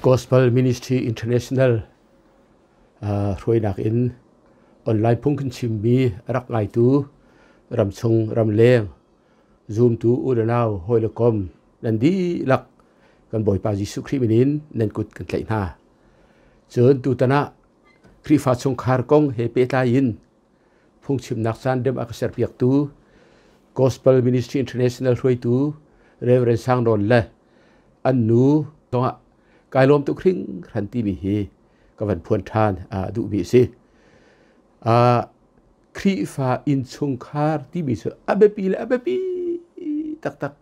Gospel Ministry International hruainak in online phung kan chimmi rak ngaitu ramchung ramleng zumtu u le nau hawi le kom nan dihlak kan Bawipa Jesuh Khrih min in nan kut kan tlaih hna. Cun tutan ah Khrihfa chungkhar kong he pehtlai in phungchimnak caan rem a ka serpiaktu Gospel Ministry International hruaitu Reverend Sang Nawn le an nu zongah kai lawm tuk hringhran timi hi ka van phuan ṭhan duhmi a si. Khrihfa innchungkhar timi cu a biapi le a biapi taktak.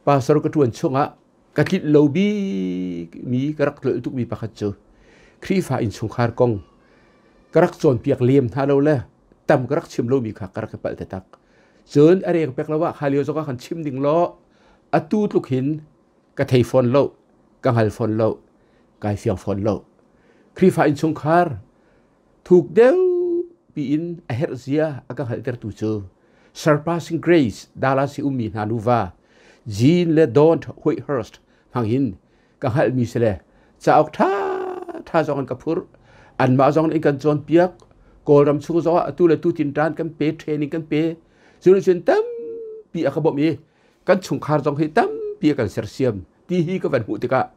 Pastor ka ṭuan chungah ka tlinh lo bikmi ka rak tlolh tukmi pakhat cu Khrihfa innchungkhar kong ka rak cawnpiak lem hna lo le tam ka rak chim lomi kha ka rak i palh taktak. Cun a reng pek lo ah kha lio zongah khan chim ding law atu tluk hin ka thei fawn lo, ka hngal fawn lo, kai fiang fawn lo. Khrihfa innchungkhar thuk deuh piin a herh zia a ka hngalhtertu cu Surpassing Grace Dallas i ummi hna nuva Jean le Don Whitehurst hmang hin ka hngalhmi si le cauk ṭha ṭha zong an ka phurh. Anmah zong in kan cawnpiak. Kawlram chung zong ah atu le tu tinṭan kan pe, training kan pe. Cu cun tampi a ka bawmh i kan chungkhar zong hi tampi a kan sersiam ti hi ka van hmuh tikah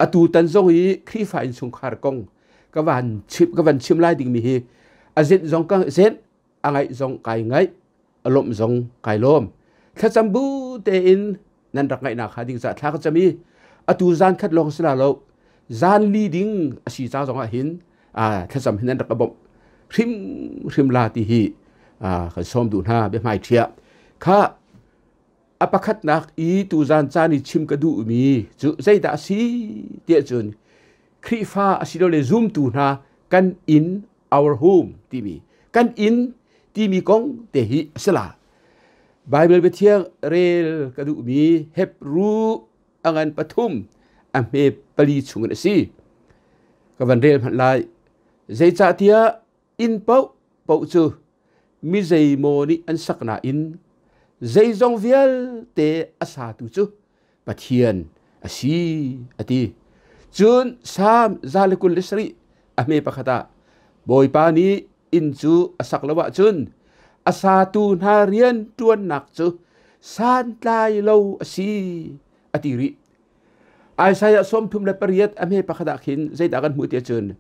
atu tan zong i Khrihfa innchungkhar kong ka van chim ka van chim lai dingmi hi a zenh zong ka zenh a ngaih zong kai ngaih a lawmh zong kai lawm thlacam bu tein nan rak ngaihnak kha ding ca thla ka cam i atu zan khat lawng si la lo zan li ding a si ca zong ah hin thlacam hin nan rak ka bawmh hrim hrim la ti hi kan sawm duh hna biahmai ṭhia kha a pakhatnak i tuzan caan i chim ka duhmi cu zeidah a si tiah cun Khrihfa asilole zumtu hna kan inn our home timi kan inn timi kong te hi a si la. Bible biathiang rel ka duhmi Hebrew a ngan pathum a hme pali chungin a si. Ka van rel hmanh lai. Zeicahtiah inn paoh paoh cu mi zeimaw nih an sak nain zeizong vialte a satu cu Pathian a si a ti. Cun Salm 127 a hme pakhat ah Bawipa nih inn cu a sak lo ahcun a satu hna rian ṭuannak cu santlai lo a si a ti rih. Isaiah 38 a hme pakhat ah khin zeidah kan hmuh ti ahcun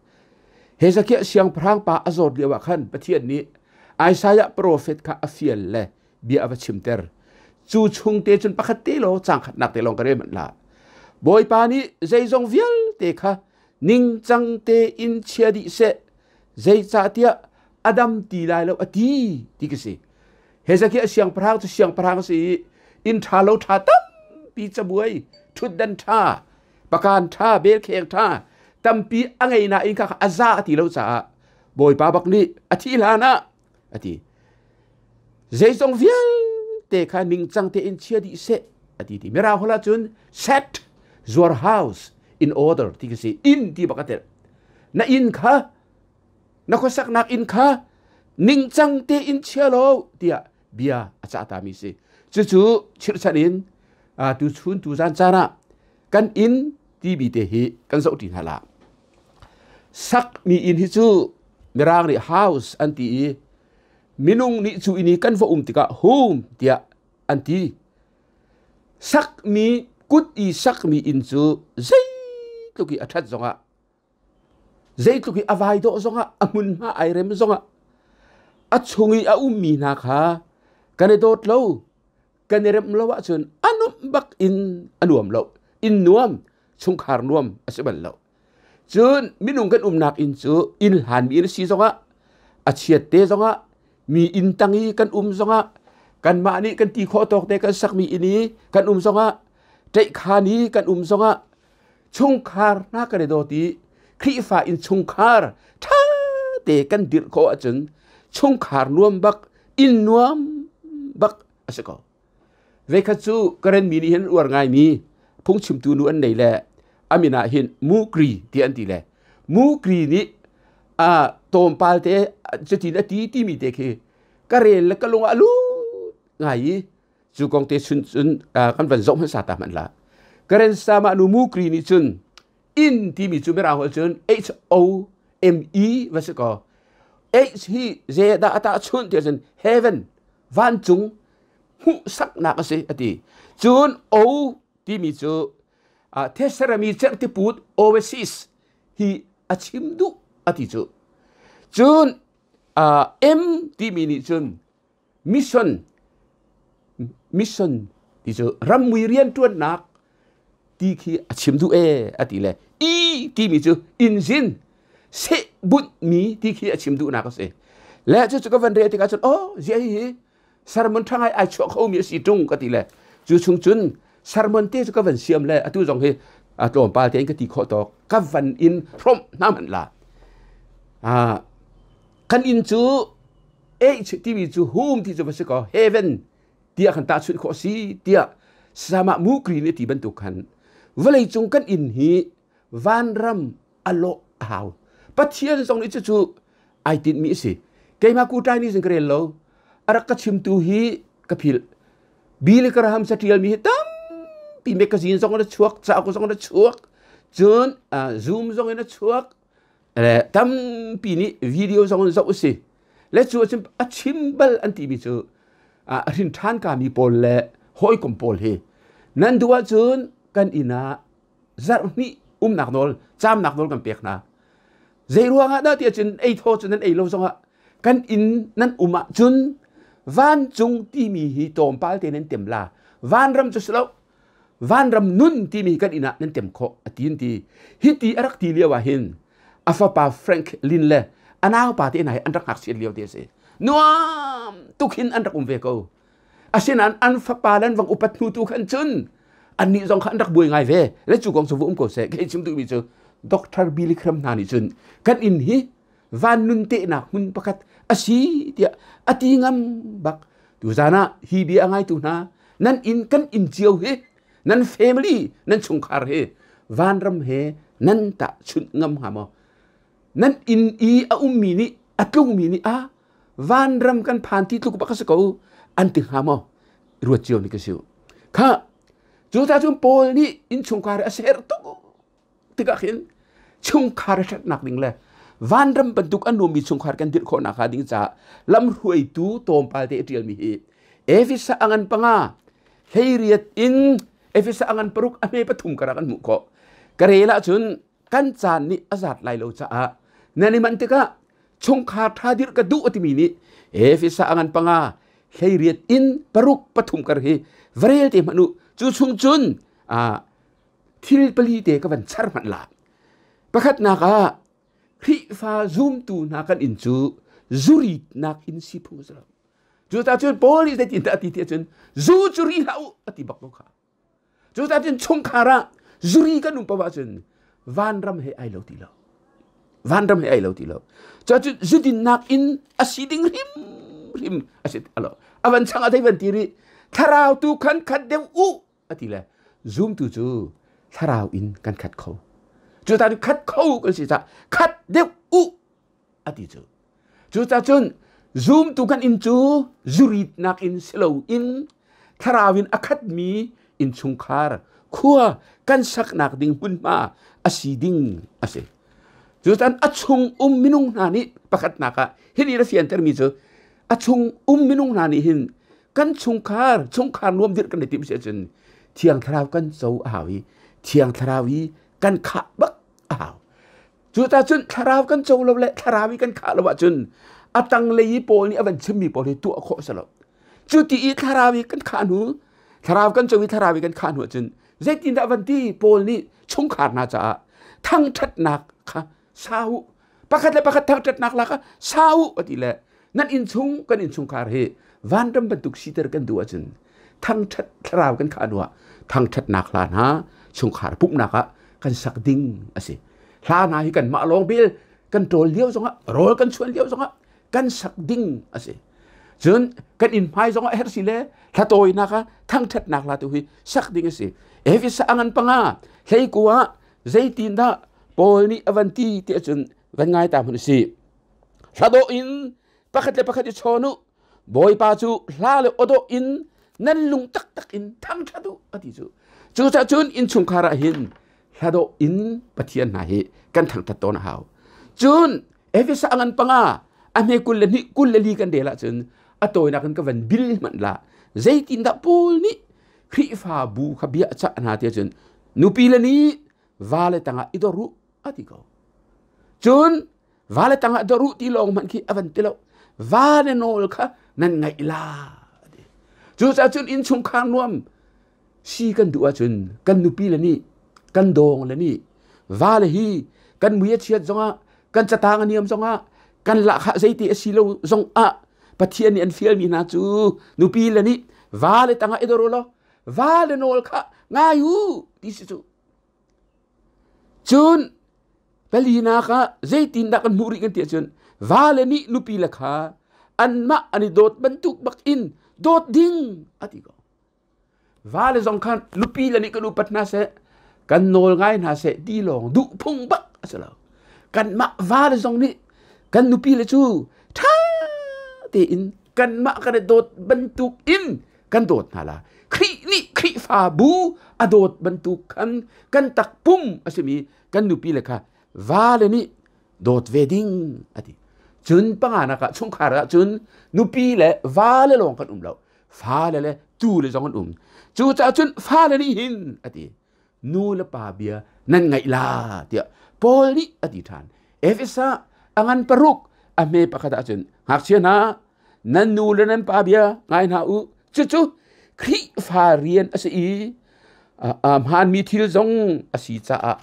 Hezekiah siangpahrang pa a zawt lio ah khan Pathian nih Isaiah profet kha a fial le bia a va chimter. Cu chung te cun pakhat te law cang khatnak te lawng ka rel manh la. Bawipa nih zeizong vialte kha ningcang tein chia dih seh zeicahtiah a dam ti lai lo a ti ti ka si. Hezekiah siangpahrang cu siangpahrang a si i inn ṭha lo ṭha tampi cabuai ṭhutdan ṭha pakan ṭha belkheng ṭha tampi a ngei nain kha a za a ti lo caah Bawipa bak nih a thih hlan ah a ti zeizong vialte kha ningcang tein chia dih seh a ti ti mirang holh ahcun set your house in order ti ka si inn ti bak a telh na inn kha na khuasaknak inn kha ningcang tein chia lo tiah bia a cah tami si cucu chirhchan in tu chun tu zan caan ah kan inn timi te hi kan zoh ṭi hna la sakmi inn hi cu mirang nih house an ti i minung nih cu inn i kan va um tikah home tiah an ti sakmi kut i sakmi inn cu zeitluk i a ṭhat zongah Zeitluk i a vai dawh zongah a hmunhma ai rem zongah a chung i a ummi hna kha kan i dawt lo kan i remh lo ahcun a nuamh bak in a nuam lo inn nuam chungkhar nuam a si bal lo cun minung kan umnak inn cu inn hlanmi inn a si zongah a chiat te zongah mi inn tang i kan um zongah kanmah nih kan ti khawh tawk te kan sakmi inn i kan um zongah ṭeihkhan i kan um zongah chungkhar hna kan i dawt i Khrihfa in chungkhar ṭha te kan dirh khawh ahcun chungkhar nuam bak inn nuam bak a si ko. Veikhat cu Karen mi nih hin uar ngaimi phungchimtu nu an nei le a min ah hin Mukri ti an ti le Mukri nih a tawmpal te cutin a ti timi te khi ka rel le ka lung ah a lut ngai i cu kong te chun cun kan van zoh hmasa ta hmanh la Karen sama nu Mukri nih cun Inn timi cu mirang holh cun H O M E va si kaw H hi zeidah a tahchunh ti ahcun heaven vancung hmuhsaknak a si a ti. Cun O timi cu Thessaloniki cerhtiput overseas hi a chim duh a ti cu. Cun M timi nih cun mission mission ti cu rammui rianṭuannak ti khi a chim duh ee a ti le E timi cu engine seh bunhmi ti khi a chim duhnak a si. Le cucu ka van rel tikah cun oh ziah hihi sermon ṭha ngai ai chuah khomi a si ṭung ka ti le cu chung cun sermon te cu ka van siam le atu zong hi a tlawmpal tein ka ti khawh tawk ka van in hrawmh hna hmanh la. Kan inn cu H timi cu hum ti cu va si kaw heaven tiah kan tahchunh khawh si tiah sama mukri nih ti bantuk khan vawleicung kan inn hi vanram a lawh a hau. Pathian zong nih cucu ai tinhmi a si. Keimah kuṭai nih cun ka rel lo. A rak ka chimtu hi ka philh. Billy Graham catialmi hi tampi magazine zong in a chuak, cauk zong in a chuak, cun Zoom zong in a chuak, le tampi nih video zong in zoh a si. Le cu ahcun a chim bal an timi cu a hrin ṭhan kami pawl le hawikom pawl hi nan duh ahcun kan inn ah zarh hnih umnak nawl caamnak nawl kan pek hna. Zei ruangah dah ti ahcun ei thaw cu nan ei lo zongah kan inn nan um ahcun vancung timi hi tlawmpal te nan tem la. Vanram cu si lo. Vanram nun timi hi kan inn ah nan tem khawh a ti an ti. Hi ti a rak ti lio ah hin a fapa Frank Lin le a naupa te hna hi an rak ngakchiat lio te a si. Nuam tuk hin an rak um ve ko. Asinain an fapa le an vang upat hnu tu khan cun annih zong kha an rak buai ngai ve. Le cu kong cu va um ko seh. Kei chim duhmi cu Dr. Billy Graham hna nih cun kan inn hi van nun tehnak hmun pakhat a si tiah a ti ngam bak. Tuzan ah hi bia a ngaitu hna nan inn kan inn cio hi nan family nan chungkhar hi vanram he nan tahchunh ngam hnga maw? Nan inn i a ummi nih a tlungmi nih a vanram kan phan ti tluk bak a si ko an ti hnga maw ruat cio ni ka si kha cu ta cun Paul nih innchungkhar a ser tuk tikah khin chungkhar a ṭhatnak ding le vanram bantuk a nuammi chungkhar kan dirh khawh nakhnga ding caah lamhruaitu tlawmpal te a ṭialmi hi Efesa a ngan panga 18 in Efesa a ngan 6 a hme 3 kara kan hmuh khawh ka rel ahcun kan caan nih a zat lai lo caah nan i manh tikah chungkhar ṭha dirh ka duh a timi nih Efesa a ngan panga 18 in 6 pathum kar hi varel te hmanh u cu chung cun thil pali te ka van char hmanh la pakhatnak ah Khrihfa zumtu hna kan inn cu zuritnak in si phung a si lo cu ta cun Paul nih zeitin dah a ti ti ahcun zu cu ri hlah u a ti bak ko kha Cucaah cun chungkhar ah zuri kan um paoh ahcun vanram he ai lo ti lo. Vanram he ai lo ti lo. Cuacun zudinnak in a si ding hrimhrim a si alo. A van chang a thei van ti rih. Thlarau tu khan khat deuh u a ti le zumtu cu thlarau in kan khat kho. Cucaah khat kho kan si caah khat deuh u a ti cu. Cucaah cun zumtu kan inn cu zuritnak in si loin thlarau in a khatmi innchungkhar khua kan saknak ding hmunhma a si ding a si. Cucaah a chung um minung hna nih pakhatnak ah hini na fiantermi cu a chung um minung hna nih hin kan chungkhar chungkhar nuam dirh kan i timh si ahcun Thiang Thlarau kan co a hau i Thiang Thlarau i kan khah bak a hau. Cucaah cun thlarau kan co lo le thlarau i kan khah lo ahcun a tanglei i Paul nih a van chimmi pawl hi tuah khawh a si lo. Cu ti i thlarau i kan khah hnu, thlarau kan co i thlarau i kan khah hnu ahcun zeitindah van ti Paul nih chungkhar hna caah thangṭhatnak kha sa u pakhat le pakhat thangṭhatnak la kha sa u a ti le nan innchung kan innchungkhar hi vanram bantuk siter kan duh ahcun thangṭhat thlarau kan khah hnu ah thangṭhatnak hla hna chungkhar pumhnak ah kan sak ding a si. Hla hna hi kanmah lawng bel kan ṭawl lio zongah rawl kan chuan lio zongah kan sak ding a si. Cun kan inn hmai zongah herh si le hlatawinak ah thangṭhatnak hla tu hi sak ding a si. Efesa a ngan panga 19 ah zeitindah Paul nih a van ti ti ahcun van ngai ta hmanh u sih. Hladawh in pakhat le pakhat i chawn u. Bawipa cu hla le awdawh in nan lung taktak in thangṭhat u a ti cu. Cucaah cun innchungkhar ah hin Hladawh in Pathian hna hi kan thangthat tawn a hau. Cun Efesa ngan panga a hme 22 24 kan rel ahcun a tawinak in ka van bil hmanh la zeitindah Paul nih Khrihfabu kha bia a cah hna ti ahcun nupi le nih vale tangah i dor u a ti ko. Cun vale tangah dor u ti lawng hmanh khi a van ti lo. Vale nawl kha nan ngaih la. Cucaah cun innchungkhar nuam si kan duh ahcun kan nupi le nih kan dawng le nih vale hi kan mui a chiat zongah kan catang a niam zongah kan lahkhah zeiti a si lo zongah Pathian nih an fialmi hna cu nupi le nih vale tangah i dor u law vale nawl kha ngai u ti si cu. Cun palinak ah zeitindah kan hmuh rih kan ti ahcun vale nih nupi le kha anmah an i dawt bantuk bak in dawt ding a ti ko. Vale zong khan nupi le nih kan upat hna seh, kan nawl ngai hna seh ti lawng duh phung bak a si lo. Kanmah vale zong nih kan nupi le cu ṭha tein kanmah kan i dawt bantuk in kan dawt hna la. Khrih nih Khrihfabu a dawt bantuk khan kan takpum a simi kan nupi le kha vale nih dawt ve ding a ti. Cun panganak ah chungkhar ah cun nupi le vale lawng kan um lo. Fale le tu le zong an um. Cucaah cun fale nih hin a ti. Nu le pa bia nan ngaih la tiah Paul nih a ti ṭhan. Efesa a ngan paruk a hme pakhat ah cun ngakchia hna nan nu le nan pa bia ngai hna u cucu Khrihfa rian a si i a hmaanmi thil zong a si caah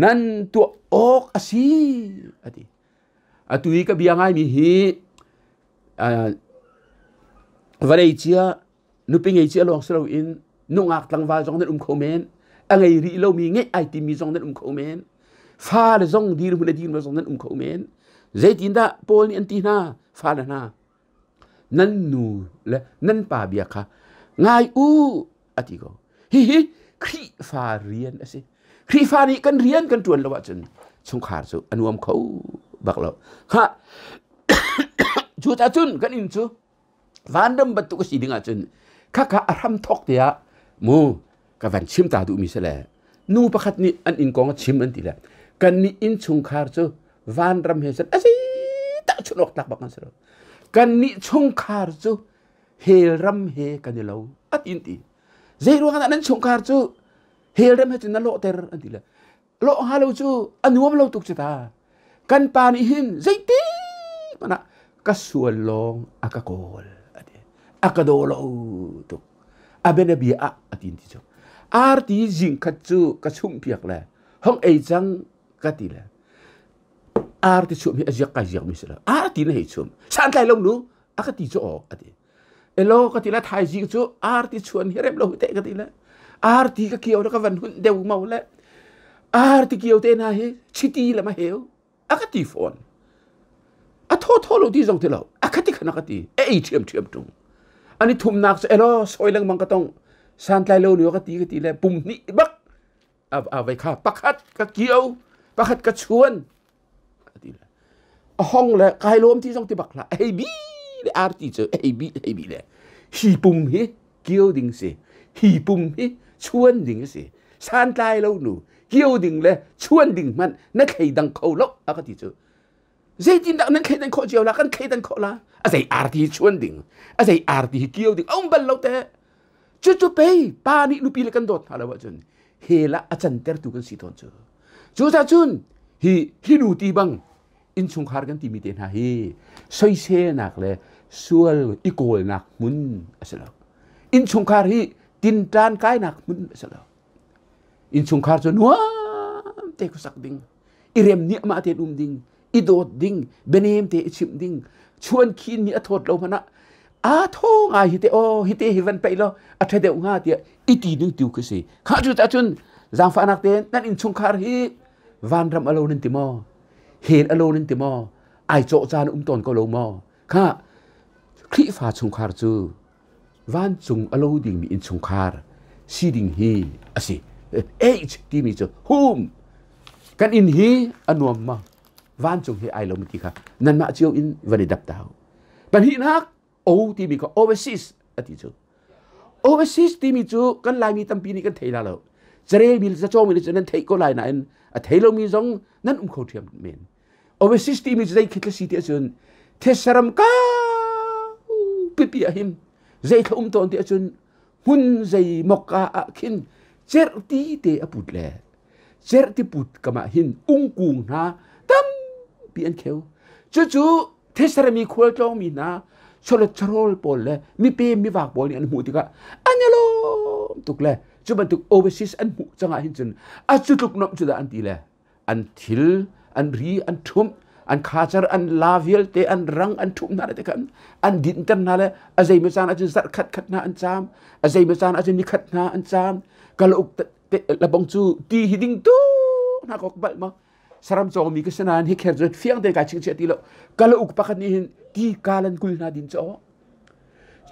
nan tuah awk a si a ti. Atu i ka bia ngaimi hi vawlei cia nupi ngei cia lawng si loin nungak tlangval zong nan um kho men a ngei rih lomi ngeih ai timi zong nan um kho men fale zong dirhmun le dirhmun zong nan um kho men zeitindah Paul nih an ti hna fale hna nan nu le nan pa bia kha ngai u a ti ko hihi Khrihfa rian a si Khrihfa nih kan rian kan ṭuan lo ahcun chungkhar cu a nuam kho bak lo kha cucaah cun kan inn cu vanram bantuk a si ding ahcun khakha a hram thawk te ah mu ka van chim ta duhmi si le nu pakhat nih an inn kong a chim an ti le kan nih innchungkhar cu vanram he cun a si tahchunh awk tlak bak an si lo kan nih chungkhar cu hell ram he kan i lo a ti ti zei ruang ah nan chungkhar cu hell ram he cun na lawhter an ti le lawh hnga lo cu a nuam lo tuk cu ta kan pa nih hin zeiti hmanh ah ka sual lawng a ka kawl a ti a ka daw lo tuk a bianabia ah a ti ti cu arti zing khat cu ka chumh piak le hong ei cang ka ti le arti chum hi a ziak kai ziak mi si lo arti na hei chum santlai lo nu a ka ti cu awk a ti elo ka ti la thaizing cu arti chuan hi rem lo te ka ti le arti ka kio ka van hun deu mau le arti kio te na hi chiti le ma heu a ka ti fawn a tho tho lo ti zong ti lo a khati khana ka ti e ei thiam thiam tung ani thumnak cu elo soi lengmang ka tong santlai lo ni ka ti ka ti le pum hnih bak a vai kha pakhat ka kio pakhat ka chuan ti le a hong le kai lawm ti zong ti bak hlah hei bi le arti cu hei bi hei bi le hi pum hi kio ding si hi pum hi chuan ding si santlai lo nu kio ding le chuan ding hmanh na thlei dang kho lo a ka ti cu zeitindah nan thleidan khawh cio la kan thleidan khawh la a zei arti hi chuan ding a zei arti hi kio ding a um bal lo te cucu pei pa nih nupi le kan dawt hna lo ahcun hell ah a cantertu kan si tawn cu cucaah cun hi hi nu ti bang innchungkhar kan timi te hna hi soiselnak le sual i kawlnak hmun a si lo innchungkhar hi tinṭan kainak hmun a si lo innchungkhar cu nuam te khuasak ding i rem nih amah tein um ding i dawt ding bianem te i chimh ding chuan khin mi a thawt lo hmanh ah aa thaw ngai hi te aw hi te hi van paih law a ṭha deuh hnga tiah i ti ding tu khi si kha cu cah cun zaangfahnak tein nan innchungkhar hi vanram a lo nan ti maw hell a lo nan ti maw ai cawh caan um tawn ko lo maw kha Khrihfa chungkhar cu vancung a lo dingmi innchungkhar si ding hi a si. H timi cu hum kan inn hi a nuam ma vancung hi ai lo ti kha nanmah cio in van i dap ta hau. Pahnihnak O timi kha overseas a ti cu. Overseas timi cu kan Laimi tampi nih kan thei la lo. Carelmi le cacawngmi nih cun nan theih ko lai nain a thei lomi zong nan um kho ṭhiam men. Oasis timi cu zei khi si ti ahcun thetse-ram kau pipi ah hin zeithla um tawn ti ahcun hmun zei mokka ah khin cerhti te a put le cerhti put kam ah hin ungkung hna tampi an kheu. Cucu thetse-rami khualtlawngmi hna chawlet charawl pawl le mipem mivak pawl nih an hmuh tikah an i lawm tuk le cu bantuk oasis an hmuh cangah hin cun a cu tluk nuamh cu dah an ti le an thil an ri an ṭhumh an khacar an la vialte an rang an ṭhumh hna le khan an dinter hna le a zeimaw caan ahcun zarh khat khat hna an caam a zeimaw caan ahcun nikhat hna an caam kalauk labong cu ti hi ding tu hna kok bal ma saram cawngmi ka sinain hi kher cu fiang te kai chingchiah ti lo kalauk pakhat nih hin ti kalan kul hna din cho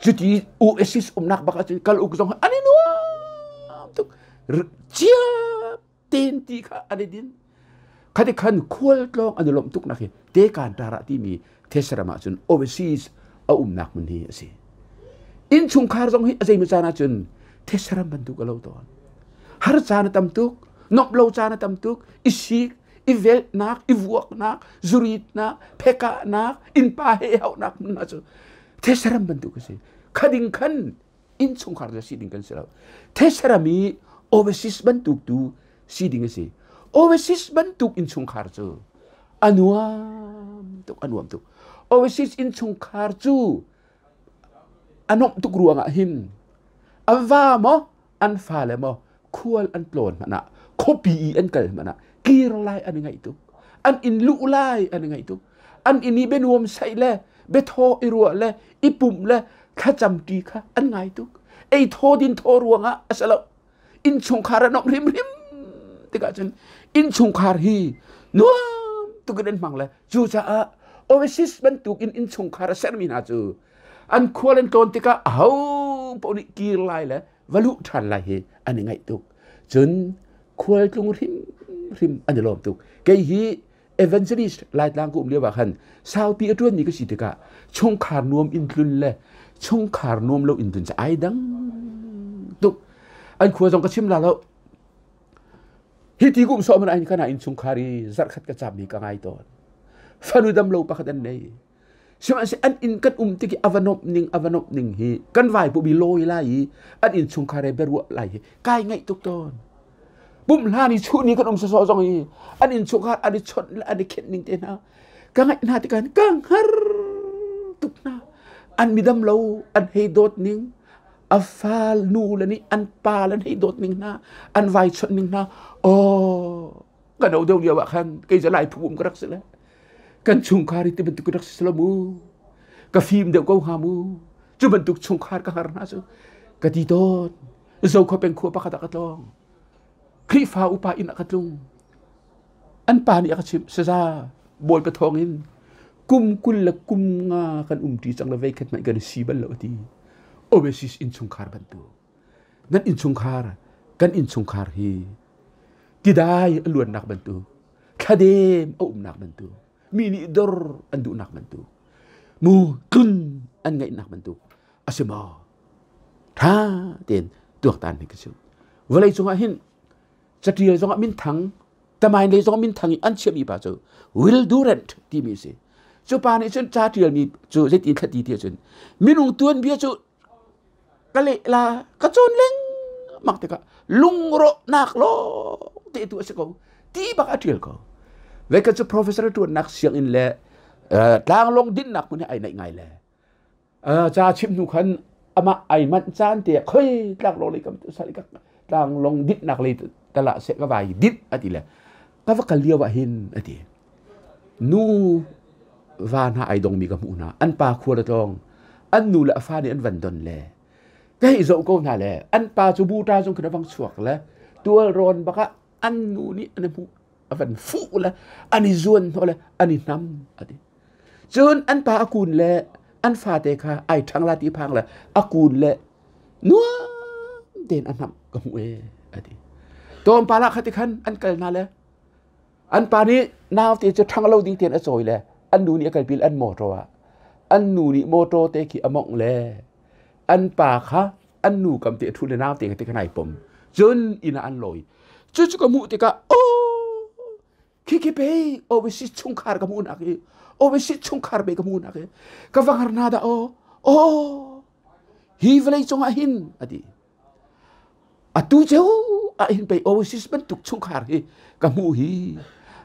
cuti oasis umnak bak ahcun kalauk zong an i nuam tuk cia ten ti kha an i din khati khan khualtlawng an i lawmh tuk nak hi tekan tar ah timi thesaram ah cun overseas a umnak hmun hi a si innchungkhar zong hi a zeimaw caan ah cun thesaram bantuk a lo tawn har caan a tam tuk nomh lo caan a tam tuk i sik i velhnak i vuaknak zuritnak phekahnak innpa he hauhnak hmun hna cu thesaram bantuk a si khading khan innchungkhar cu si ding kan si lo thetse-ram i overseas bantuk tu si ding a si overseas bantuk innchungkhar cu a nuam tuk a nuam tuk overseas innchungkhar cu a nuamh tuk ruangah hin an va maw an fale maw khual an tlawn hmanh ah khuapi i an kal hmanh ah kir lai an i ngaih tuk an inn luh lai an i ngaih tuk an inn i bianuam saih le biathaw i ruah le i pumh le thlacam ṭi kha an ngai tuk ei thaw din thaw ruangah a si lo innchungkhar an um hrimhrim tikah cun innchungkhar hi nuam tuk in an hmang le cucaah Oasis bantuk in innchungkhar a sermi hna cu an khual an tlawn tikah aho paoh nih kir lai le va luh ṭhan lai hi an i ngaih tuk cun khualtlung hrimhrim an i lawm tuk kei hi evangelist Laitlang ka um lio ah khan saupi a ṭuanmi ka si tikah chungkhar nuam in tlun le chungkhar nuam lo in tlun cu ai dang tuk an khua zong ka chim la lo hi ti kum sawm in kana in chungkhar i zarkhat ka cammi ka ngai tawn fanu dam lo pakhat an nei sihmanhsehlaw an inn kan um tik i a va nomh ning a va nomh ning hi kan vai pu bi lawi lai i an inn chungkhar he biaruah lai hi kai ngaih tuk tawn pumh hlan i chuh ni kan um sawsawh zong i an inn chungkhar an i chawnh le an i khenh ning te hna ka ngaih hna tikah ka hngar tuk hna an midam lo an hei dawt ning a fa nu le nih an pa le an hei dawt ning hna an vai chawnh ning hna oh ka no deuh lio ah khan kei cu lai phu um ka rak si le kan chungkhar hi ti bantuk rak si lo mu ka fim deuh ko hnga mu cu bantuk chungkhar ka har hna cu ka ti tawn zokhua peng khua pakhat ah ka tlawng Khrihfa upa inn ah ka tlung an pa nih a ka chimh saza bawipa thawng in kum 20 le kum nga kan umṭi cang le veikhat hmanh kan i si bal lo a ti overseas innchungkhar bantuk nan innchungkhar kan innchungkhar hi tidai a luannak bantuk thladem a umnak bantuk mi nih dor an duhnak bantuk mu tlun an ngaihnak bantuk a si maw ṭha tein tuaktan hi ka si vawlei cungah hin catial zongah minthang tamain lei zongah minthang i an chiahmi pa cu Will Durant timi a si cu pa nih cun ca ṭialmi cu zeitin thlati ti ahcun minung tuanbia cu ka leh la ka cawn lengmang tikah lungrawhnak lawng te tu a si ko ti bak a ṭial ko veikhat cu professor ṭuannak sianginn le tlanglawng dinnak hmun he ai naih ngai le ca chim hnu khan amah ai manh caan te khoi tlanglawng lei kam sal ka tlanglawng dinhnak lei tala se ka vai dinh a ti le ka va kal lio ah hin a ti nu va hna ai dongmi ka hmuh hna an pa khua le tlawng an nu le a fa nih an van don le ka hei zoh ko hna le an pa cu buta zung khin a vang chuak le tualrawn bakah an nu nih an hmuh a van fuh le an i zuan hnawh le an i hnam a ti cun an pa a kun le an fate kha ai ṭhang la ti phang le a kun le nuam tein a hnamh ka hmuh e a ti tlawmpal ah kha ti khan an kal hna le An pa nih naute cu ṭhang lo ding tein a cawi le an nu nih a kalpi le an mawṭaw ah an nu nih mawṭaw te khi a mawngh le an pa kha an nu kam te a ṭhu le naute kha te khan ai pom. Cun inn ah an lawi. Cucu ka hmuh tikah oh khikhi pei overseas chungkhar ka hmuhnak hi, overseas chungkhar pei ka hmuhnak hi, ka va hngar hna dah aw, oh hi vawlei cungah hin a ti. Atu ceu ah hin pei overseas bantuk chungkhar hi ka hmuh hi,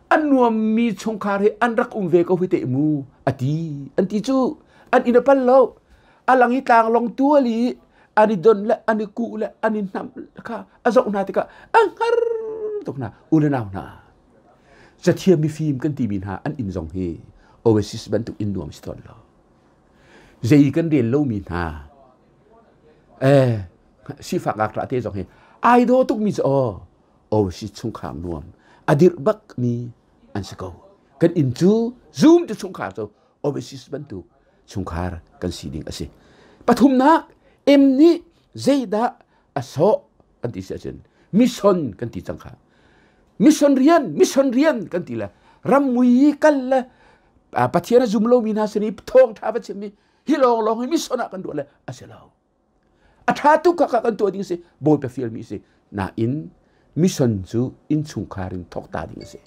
an nuammi chungkhar hi an rak um ve ko hi teh mu a ti. An ti cu an inn a pal lo, a lang i tlanglawng tual i an i don le an i kuh le an i hnamh kha a zoh hna tikah a hngar tuk hna. U le nau hna, cathiam mifim kan timi hna an inn zong hi Oasis bantuk inn nuam si tawn lo. Zei kan rel lomi hna sifak ngakṭah te zong hi ai daw tukmi cu aw Oasis chungkhar nuam a dirh bakmi an si ko. Kan inn cu zoom tu chungkhar cu Oasis bantuk chungkhar kan si ding a si. Pathumnak, M nih zeidah a sawh kan ti si ahcun mission kan ti cang kha. Mission rian, mission rian kan ti le rammui i kal le Pathian a zum lomi hna sin i thawngṭha va chim i hi lawnglawng hi mission ah kan ruah le a si lo. A ṭha tuk kha kan tuah ding si, Bawipa fialmi si. Nain mission cu innchungkhar in thawk ta ding a si.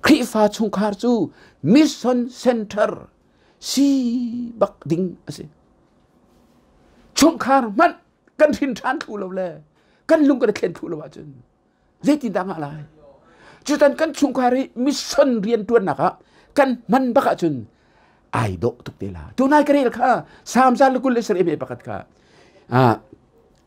Khrihfa chungkhar cu mission center si bak ding a si. Chungkhar hmanh kan hrin ṭhan thlu lo le kan lung kan thlen thlu lo ahcun zeitindah ngah lai? Cutan kan chungkhar i mission rian ṭuannak ah kan hman bak ahcun ai dawh tuk te la. Tunai ka rel kha Salm 127 me pakhat kha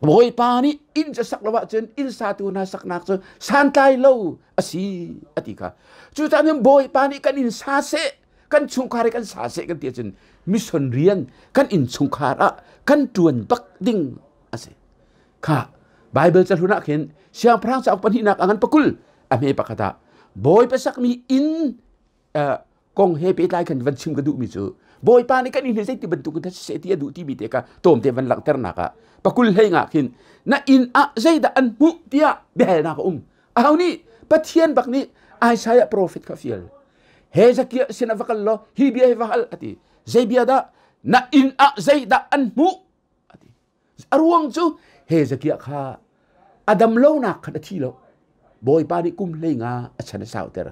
Bawipa nih inn cu sak lo ahcun inn satu hna saknak cu santlai lo a si a ti kha. Cucaah cun Bawipa nih kan inn sa seh, kan chungkhar i kan sa seh kan ti ahcun mission rian kan inn chungkhar ah kan ṭuan bak ding a si. Kha Bible cahlun ah khin Siangpahrang cauk pahnihnak a ngan pakul a hme pakhat ah Bawipa sakmi inn kong he pehtlai khan van chim ka duhmi cu Bawipa nih kan inn hi zeiti bantuk in siseh ti a duh timi te kha tlawmte van langhternak ah pakul hlei nga khin na inn ah zeidah an hmuh tiah biahalnak a um. Aho nih? Pathian bak nih Isaiah prophet kha fial. Hezekiah sin ah va kal law hi bia hi va hal a ti. Zei bia dah? Na inn ah zeidah an hmuh a ti. A ruang cu Hezekiah kha a dam lonak khan a thi lo. Bawipa nih kum 15 a chan a sauter.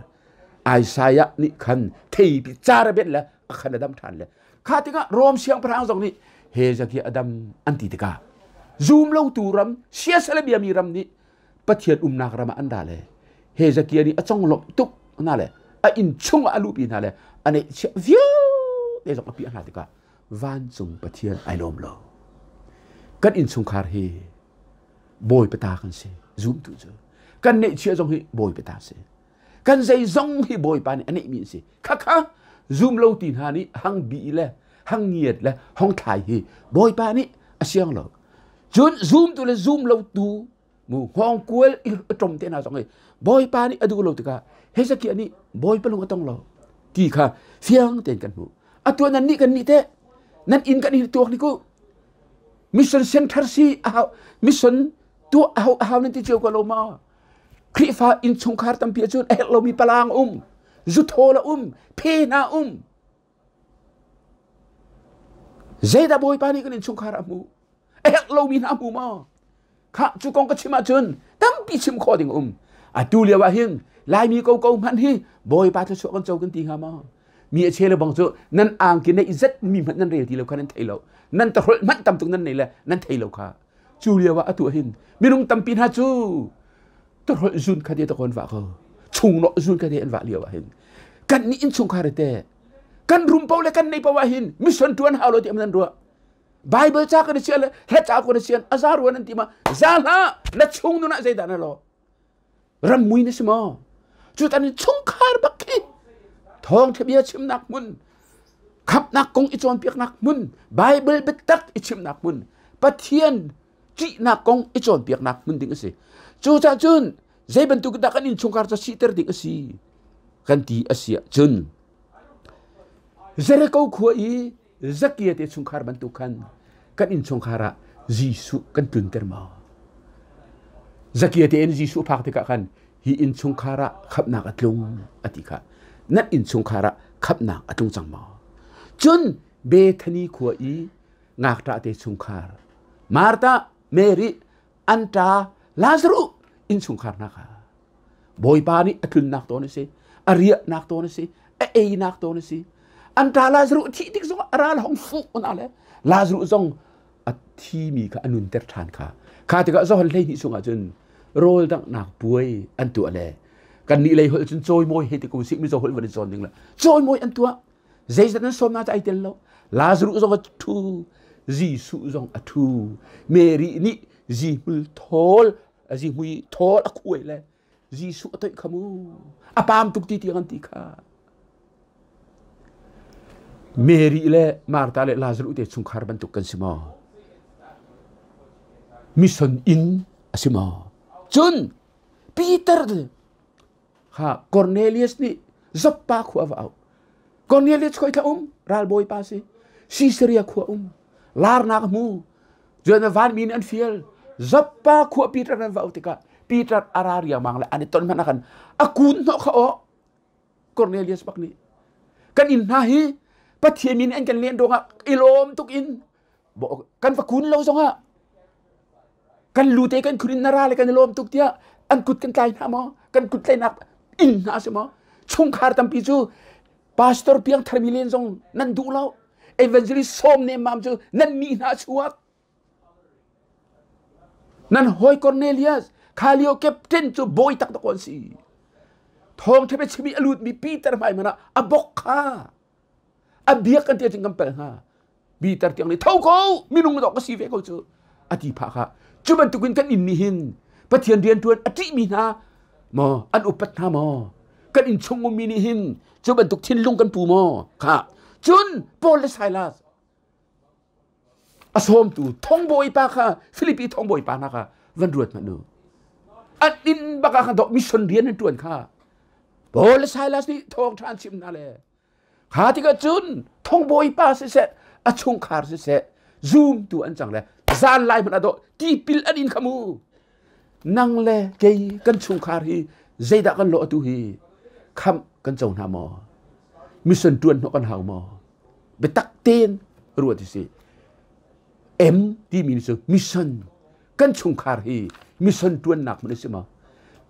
Isaiah nih khan theipi car a benh le a khan a dam ṭhan le kha tikah Rom siangpahrang zong nih Hezekiah a dam an ti tikah zum lotu ram siasal a biami ram nih Pathian umnak ram ah an ra le Hezekiah nih a conglawmh tuk hna le a inn chungah a luhpi hna le a neihchiah vialte zong a piah hna tikah vancung Pathian ai lawm lo. Kan innchungkhar hi Bawipa ta kan si, zumtu cu. Kan neihchiah zong hi Bawipa ta si. Kan zeizong hi Bawipa nih a neihmi an si. Khakha zum lo ti hna nih hang bi le hang ngiat le hong thlai hi Bawipa nih a siang lo. Cun zumtu le zum lo tu mu hngawngkual i a ṭom te hna zong hi Bawipa nih a duh lo tikah Hezekiah nih Bawipa lung a tong lo ti kha fiang tein kan hmuh. Atu nan nih kan nih teh nan inn kan i tuak ni ku mission center si a hau, mission tuah a hau, a hau nan ti cio ko lo ma? Khrihfa innchungkhar tampi ahcun a herh lomi palang um, zuthawl a um, phe hna um. Zeidah Bawipa nih kan innchungkhar a hmuh? A herh lomi hna hmu maw? Kha cu kong ka chim ahcun tampi chim khawh ding um. Atu lio ah hin Laimi ko ko hmanh hi Bawipa thluachuah kan co kan ti hnga maw? Mi a chele bang cu nan angki neih zet mi hmanh nan rel ti lo kha nan thei lo. Nan tahrolh hmanh tam tuk nan nei le nan thei lo kha. Cu lio ah atu hin minung tampi hna cu tahrolh zun kha te ta kon vah ko. Chungnawh zun kha te an vah lio ah hin kan nih innchungkhar te kan rum po le kan nei po ah hin mission tuan hau lo ti am nan ruah. Bible ca kan sian le hla ca kan sian a za ruan an ti ma za hlah na chung nun ah zeidah na lo ram mui na si maw? Cu tan chungkhar bak khi thawngtha bia chimnak hmun, khamnak kong i cawnpiaknak hmun, Bible biatak i chimnak hmun, Pathian ṭihnak kong i cawnpiaknak hmun ding a si. Cucaah cun zei bantuk dah kan innchungkhar cu siter ding a si kan ti a si ahcun Jericho khua i Zakia te chungkhar bantuk khan kan innchungkhar ah Jesuh kan tlunter maw? Zakia te in Jesuh phak tikah khan hi innchungkhar ah khamhnak a tlung a ti kha. Nan innchungkhar ah khamhnak a tlung cang maw? Cun Bethany khua i ngakṭah te chungkhar Martha, Mary, an ṭa Lazarus innchungkhar hna kha Bawipa nih a tlunnak tawn a si, a riahnak tawn a si, a einak tawn a si. An ṭa Lazarus thih tik zongah a ral hong fuh na le Lazarus zong a thimi kha a nunter ṭhan kha. Kha tikah Johan 12 chungah cun rawl danghnak puai an tuah le kannih lei holh cun cawimawi he ti ko sih mizo holh van in cawn ding le cawimawi an tuah. Zeizat nan sawm na cu ai tel lo. Lazarus zong a ṭhu, Jesuh zong a ṭhu. Mary nih zihmul thawl zihmui thawl a khuai le Jesuh a toih kha mu. A paam tuk ti tiang an ti kha. Mary le Martha le Lazarus te chungkhar bantuk kan si maw? Mission inn a si maw? Cun Peter kha Cornelius nih Joppa khua va auh. Cornelius khoi thla um ralbawi pa si. Caesarea khua um. Larnak hmu. Cun vanmi nih an fial. Joppa khua Peter an va auh tikah Peter a ra riangmang le an i ton hmanh ah khan a kun hnawh kha aw Cornelius bak nih kan inn hna hi Pathian min an kan len ruangah i lawm tuk in kan va kun lo zongah kan lu te kan khun in na ra le kan i lawm tuk tiah an kut kan tlai hna maw kan kut tlaihnak inn hna a si maw chungkhar tampi cu pastor piang tharmi len zong nan duh lo evangelist sawm nemmam cu nan mi hna chuak nan hawi Cornelius kha lio captain cu bawi taktak an si thawng ṭha chimi a lutmi Peter hmai hmanh ah a bok kha a biak kan ti ahcun kan palh hnga Peter tiang nih tho ko minung dawh ka si ve ko cu a ti phah kha cu bantukin kan inn nih hin Pathian rianṭuan a ṭihmi hna maw an upat hna maw kan inn chung ummi nih hin cu bantuk thinlung kan pu maw kha cun Paul le Silas a sawmtu thongbawi pa kha Filipi thongbawi pa hna kha van ruat hmanh u an inn bak ah khan dawh mission rian an ṭuan kha Paul le Silas nih thawngṭha an chimh hna le Kha tikah cun thongbawi pa siseh, a chungkhar siseh, zumtu an cang le zan lai hmanh ah dawh tipil an in kha mu. Nang le kei kan chungkhar hi zeidah kan lawh atu hi khamh kan co hna maw? Mission ṭuan hnawh kan hau maw? Biatak tein ruat usih. M timi cu mission kan chungkhar hi mission ṭuannak hmun a si maw?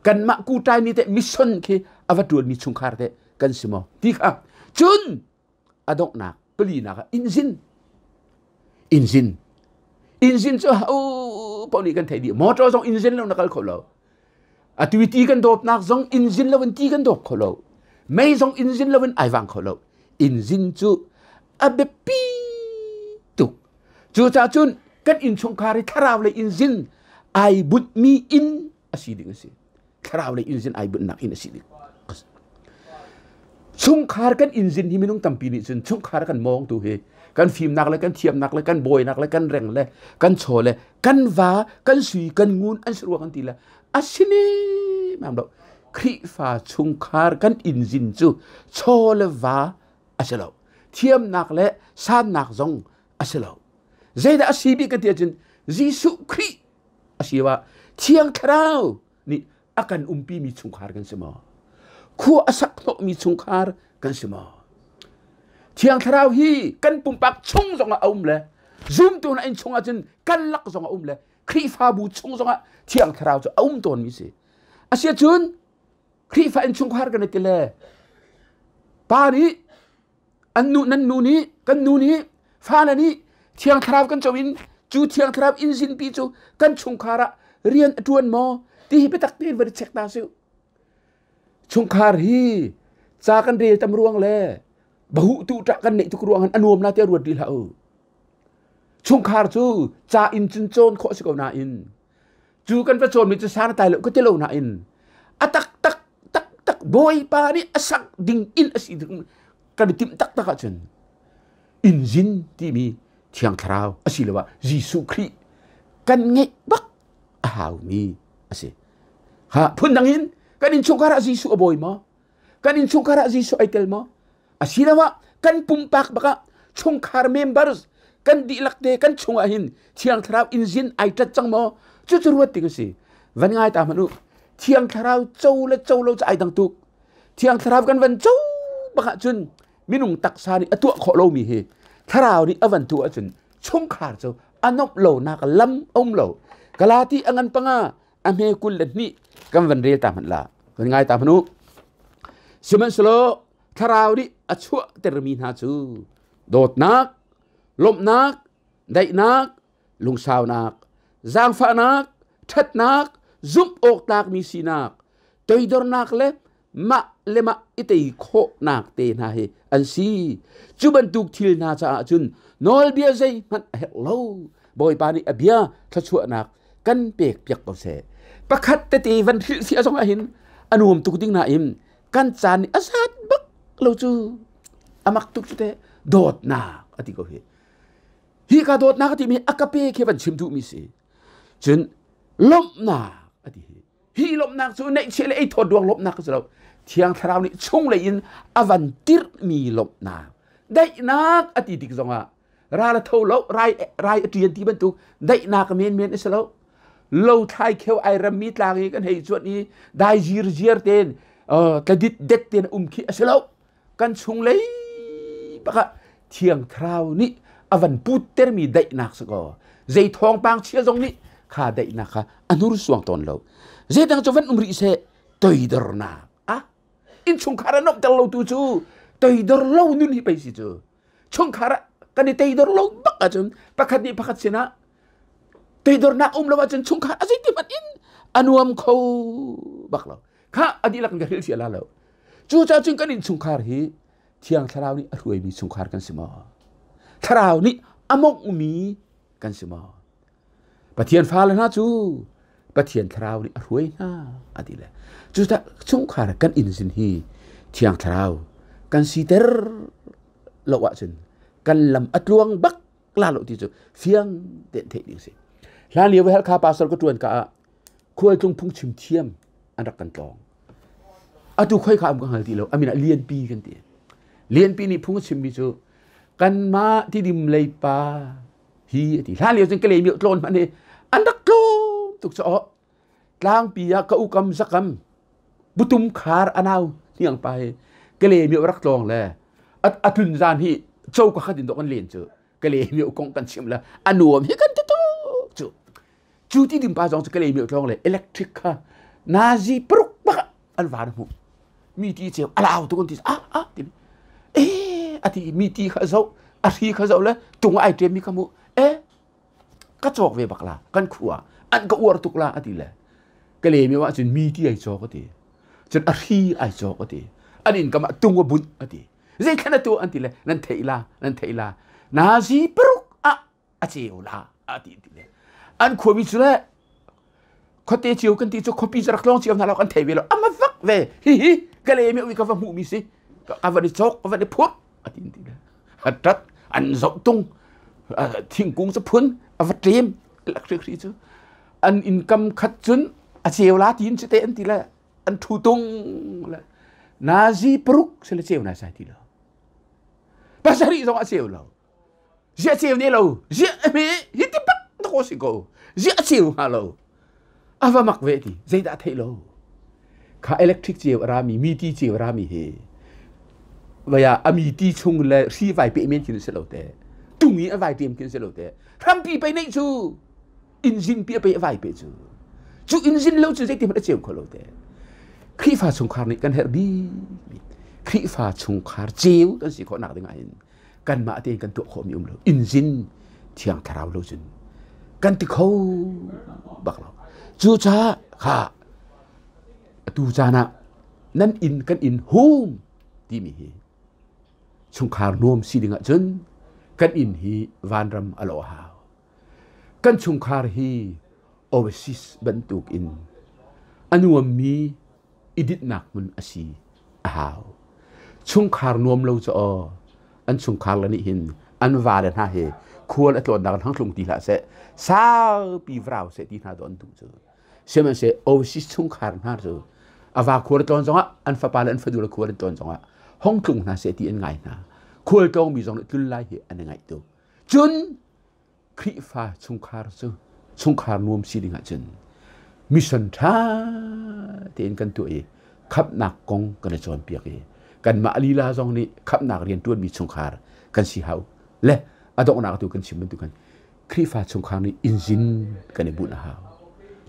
Kanmah kuṭai mi teh mission khi a va ṭuanmi chungkhar teh kan si maw ti kha cun a donghnak palinak ah inzin inzin inzin cu ho paoh nih kan theih dih motor zong inzin lo na kal kho lo atu ti kan dawpnak zong inzin lo in ti kan dawp kho lo mei zong inzin lo in ai vang kho lo inzin cu a biapi tuk cucaah cun kan innchungkhar i thlarau le inzin ai bunhmi inn a si ding a si thlarau lei inzin ai bunhnak inn a si ding chungkhar kan inzin hi minung tampi nih cun chungkhar kan mawng tu hi kan fimnak le kan thiamnak le kan bawinak le kan reng le kan chaw le kan va kan sui kan ngun an si ruang an ti le asini mam lo Khrihfa chungkhar kan inzin cu chaw le va a si lo thiamnak le sannak zong a si lo zeidah a si bik kan ti ahcun Jesuh Khrih a si ah Thiang Thlarau nih a kan umpimi chungkhar kan si maw? Khua a sak hnawhmi chungkhar kan si maw? Thiang Thlarau hi kan pumpak chung zongah a um le zumtu hna inn chungah cun kan lak zongah a um le Khrihfabu chung zongah Thiang Thlarau cu a um tawnmi si. Asiahcun Khrihfa inn chungkhar kan i ti le pa nih an nu nan nu nih kan nu nih fale nih thiang thlarau kan co in cu thiang thlarau inn zinpi cu kan chungkhar ah rian a ṭuan maw ti hi biatak tein van i check ta sih chungkhar hi ca kan rel tam ruang le bahu tu ṭah kan neih tuk ruang han a nuam la te ruat rih hlah u chungkhar cu ca in cun cawn khawh si ko nain cu kan va cawnmi cu san a tlai lo ka ti lo nain a taktak taktak bawipa nih a sak ding inn a si ding kan i timh taktak ahcun inzin timi thiang thlarau asiloah Jesuh Khrih kan ngeih bak a haumi a si. Ha phundang in kan innchungkhar ah Jesuh a bawi maw? Kan innchungkhar ah Jesuh ai tel maw? Asiloah kan pumpak bak ah chungkhar members kan dihlak te kan chungah hin Thiang Thlarau inzin ai ṭat cang maw? Cucu ruat ding a si. Van ngai ta hmanh u. Thiang Thlarau co le co lo cu ai dang tuk. Thiang Thlarau kan van co bak ahcun minung taksa nih a tuah khawh lomi hi Thlarau nih a van tuah ahcun chungkhar cu a nomh lonak lam a um lo. Galati a ngan panga. A hme 22 kan van rel ta hmanh la. Kan ngai ta hmanh u. Sihmanhsehlaw thlarau nih a chuahtermi hna cu dawtnak, lawmhnak, daihnak, lungsaunak, zaangfahnak, ṭhatnak, zumh awk tlakmi sinak, toidornak le mah le mah i tei khawhnak te hna hi an si. Cu bantuk thil hna caah cun nawlbia zeihmanh a herh lo. Bawipa nih a bia thluachuahnak kan pek piak ko seh. Pakhat tete van hrilh si a zong ah hin a nuam tuk ding nain kan caan nih a zat bak lo cu amak tuk cu teh dawtnak a ti ko hi. Hi ka dawtnak a timi a ka pe khi van chim duhmi si. Cun lawmhnak a ti hi. Hi lawmhnak cu neihchiah le ei thawt ruang lawmhnak a si lo. Thiang Thlarau nih chunglei in a van tirhmi lawmhnak. Daihnak a ti tik zongah ral a tho lo, rai rai a ṭian ti bantuk daihnak menmen a si lo. Lo thlai kheu ai rammi tlang i kan hei cuanh i dai zirziar tein tladit det tein um khi a si lo. Kan chunglei bak ah Thiang Thlarau nih a van puttermi daihnak si kaw zei thawngpang chia zong nih kha daihnak kha a hnursuang tawn lo. Zeidang cu van um rih seh toidornak ah innchungkhar a nuamhter lo tu cu toidor lo nun hi pei si cu. Chungkhar ah kan i toidor lo bak ahcun pakhat nih pakhat sinah toidornak um lo ahcun chungkhar a zeiti hmanh in a nuam kho bak lo. Kha a dihlak in ka hrilh sia la lo. Cucaah cun kan innchungkhar hi Thiang Thlarau nih a hruaimi chungkhar kan si maw? Thlarau nih a monghmi kan si maw? Pathian fale hna cu Pathian Thlarau nih a hruai hna a ti le. Cucaah chungkhar kan inn sin hi Thiang Thlarau kan siter lo ahcun kan lam a tluang bak la lo ti cu fiang tein theih ding si. Hlan lio Halkha pastor ka ṭuan ka ah khualtlung phungchim thiam an rak kan tlawng. Atu khoi kha am ka hngal ti lo. Amin ah Lianpi kan ti. Lianpi nih phung a chimmi cu kanmah tidim leipa hi a ti. Hlan lio cun Kalay mio tlawn hmanh hi an rak tlawm tuk cu aw. Tlangpi ah ka ukam zakam butum khar anau hniang pa hi Kalay mio rak tlawng le a tlun zan hi cho ka khat in dok an len cu Kalay mio kong kan chim le a nuam hi kan ti tuk cu. Cu ti ding pa zong cu Kalay mio tlawng le electric kha nazi paruk bak an van hmuh. Mi ti ceu alau tu kan ti ah ah ti eh ati mi ti kha zo a hri kha zo le tung ai ṭem mi kha mu eh ka cawk ve bak la kan khua an ka uar tuk la ati le Kalay mio ah cun mi ti ai cawk ati cun a hri ai cawk ati an in kam ah tung a bunh ati zeithlan atu an ti le nan theih la nan theih la nazi paruk ah a ceu la a ti ti le an khuami cu le khuate cio kan ti cu khuapi cu rak tlawng cio hna lo kan thei ve lo ama vak ve hi hi ka le mi ka va hmuh mi si ka van i chok ka van i phurh a ti ti le a tat an zoh tung thingkung cu phun a va ṭem lak hri hri cu an income khat cun a ceu la tin cu te an ti le an thu tung le nazi paruk se le ceu na sai ti lo pasarih zong a ceu lo Ziah ceu ne lo, ziah hme hi ti pat ko si ko. Ziah ceu hnga lo. A va mak ve ti, zeidah theih lo. Kha electric ceu a rami, mi ti ceu a rami hi vaya ami ti chung le hri vai pe men khin si lo te. Tung i a vai tem khin si lo te. Hrampi pe nei cu engine pi a pe a vai pe cu. Cu engine lo cu zeiti hmanh a ceu kho lo te. Khrihfa chungkhar nih kan herh bik. Khrihfa chungkhar ceu kan si khawh nak ding ah hin kanmah tein kan tuah khawhmi um lo inzin thiang thlarau lo cun kan ti kho bak lo cucaah kha atu caan ah nan inn kan inn hum timi hi chungkhar nuam si ding ahcun kan inn hi vanram a lo hau kan chungkhar hi overseas bantuk in a nuammi i dinhnak hmun a si a hau. Chungkhar nuam lo cu aw an chungkhar le nih hin an vale hna hi khual a tlawnnak in hang tlung ti hlah seh saupi vrau seh ti hna do an duh cu. Sihmanhseh overseas chungkhar hna cu a va khual a tlawn zongah an fapa le an fanu le khual an tlawn zongah hong tlung hna seh ti an ngai hna. Khual tlawngmi zong nih tlun lai hi an i ngaih tuk. Cun Khrihfa chungkhar cu chungkhar nuam si ding ahcun mission ṭha tein kan tuah i khamhnak kong kan i cawnpiak i kanmah lila zong nih khamhnak rian ṭuanmi chungkhar kan si hau le a donghnak tu kan chim bantuk khan Khrihfa chungkhar nih inzin kan i bunh a hau.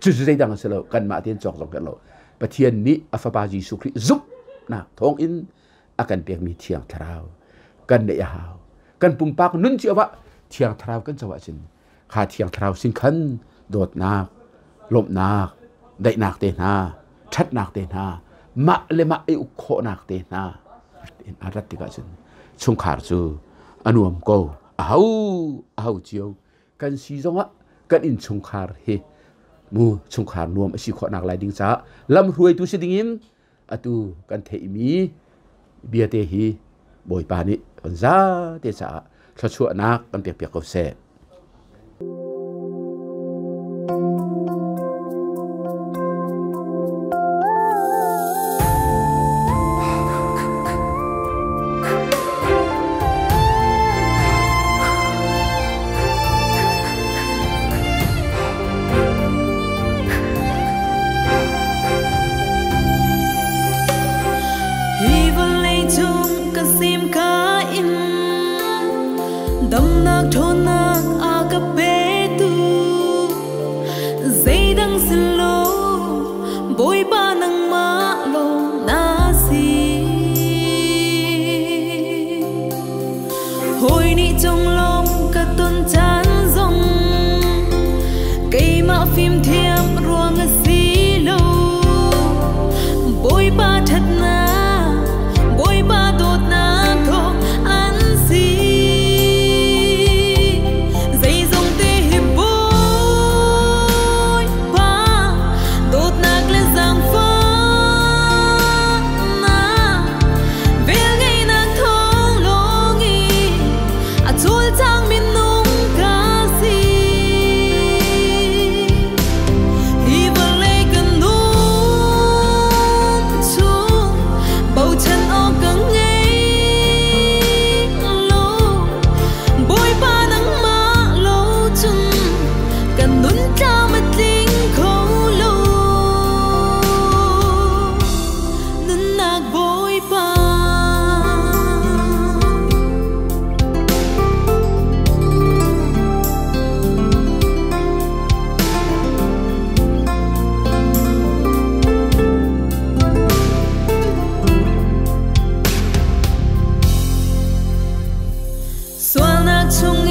Cucu zeidang a si lo, kanmah tein cawk zong kan lo. Pathian nih a Fapa Jesuh Khrih zumhnak thawngin a kan pekmi Thiang Thlarau kan neih a hau. Kan pumpak nun cio ah Thiang Thlarau kan co ahcun kha Thiang Thlarau sin khan dawtnak, lawmhnak, daihnak te hna, ṭhatnak te hna, mah le mah i uk khawhnak te hna in a rat tikah cun chungkhar cu a nuam ko. A ho a ho cio kan si zongah kan innchungkhar hi mu chungkhar nuam a si khawhnak lai ding caah lamhruaitu si dingin atu kan theihmi biate hi Bawipa nih kan zate caah thluachuahnak kan pekpiak ko seh. Hi vawlei cung ka sim ka in damnak ṭhawnnak a ka petu zeidang sin lo Bawipa nangmah lawng na si. Hawi nih conglawm ka ton caan zong keimah fimthiam ruang a si lo. Bawipa ṭhatnak, Bawipa dawtnak thawng an si. Zeizong te hi Bawipa dawtnak le zaangfahnak velngeihnak thawng lawng i a cawlcang minung ka si. Hi vawlei kan nun chung bochan awk ka ngei lo. Bawipa nangmah lo cun kan nun tlam a tling kho lo. Nunnak Bawipa. Sualnak chung